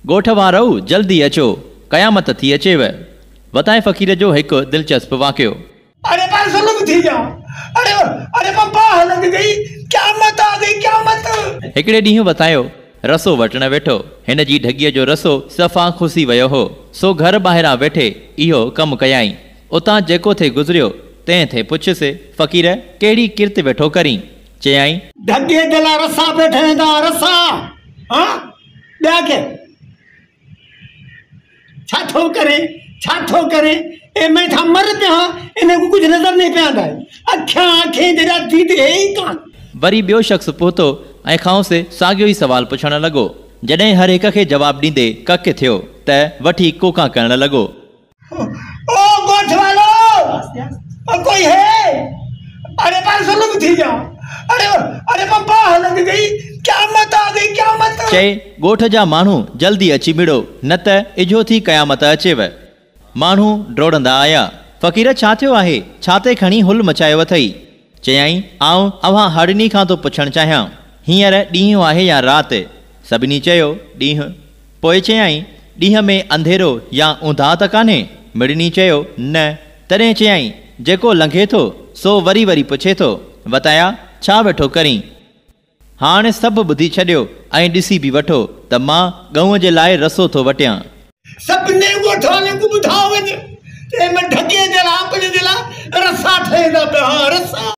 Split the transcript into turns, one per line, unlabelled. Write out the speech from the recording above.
ڳوٺ وارؤ جلدي اچو، قيامت ٿي اچيو. وتائي فقير جو هڪ دلچسپ واقعو.
اڙي پر ظلم ٿي ويا اڙي اڙي پر باهه لڳ گئي قيامت آ گئي قيامت.
هڪڙي ڏينهن وتايو رسو وٽڻ ويٺو. هن جي ڍڳيء جو رسو صفا کسي ويو هو، سو گهر ٻاهران ويٺي اهو ڪم ڪيائين. اتان جيڪو ٿي گذريو، تنهن ٿي پڇيس، فقير ڪهڙي ڪرت ويٺو ڪرين؟ چيائين.
ڍڳي جي لاء رسا پئي ٺهندا، رسا! ها؟ ٻيا ڪي؟ ڇا ٿو ڪرين، ڇا ٿو ڪرين؟ اي مين ٿا مر پيا، انهن کي ڪجهه نظر نهين پيا آندا. اکيان اکين جيڏا ديد هي ئي ڪان.
وري ٻيو شخص پهتو ۽ کانئس ساڳيو ئي سوال پڇڻ لڳو. جڏهن هر هڪ کي جواب ڏيندي ڪڪ ٿيو ته وٺي ڪوڪان ڪرڻ لڳو.
او ڳوٺ والو او ڪوئي هي اڙي پر ظلم ٿي ويا اڙي اڙي پر باهه لڳ گئي قيامت آ گئي قيامت.
چئي، ڳوٺ جا ماڻهو جلدي اچي مڙو نه ته اجهو ٿي قيامت اچيو. ماڻهو ڊوڙندا آيا. فقير ڇا ٿيو آهي؟ ڇا تي کڻي هل مچايو اٿئي؟ چيائين، آئون اوهان هڙني کان ٿو پڇڻ چاهيان، هينئر ڏينهن آهي يا رات؟ سڀني چيو، ڏينهن. پوء چيائين، ڏينهن ۾ انڌيرو يا اونداهه ته ڪانهي؟ مڙني چيو، نه. تڏهن چيائين، جيڪو لنگهي ٿو، سو وري وري پڇي ٿو، وتايا، ڇا ويٺو ڪرين؟ هاڻ سڀ ٻڌي ڇڏيو ۽ ڏسي به وٺو ته مان ڳئون جي لاء رسو ٿو وٽيان.
سڀني ڳوٺ وارن کي ٻڌايو وڃي ته هن ڍڳي جي لاء، اپڻي جي لاء رسا ٺهندا پيا، ها رسا.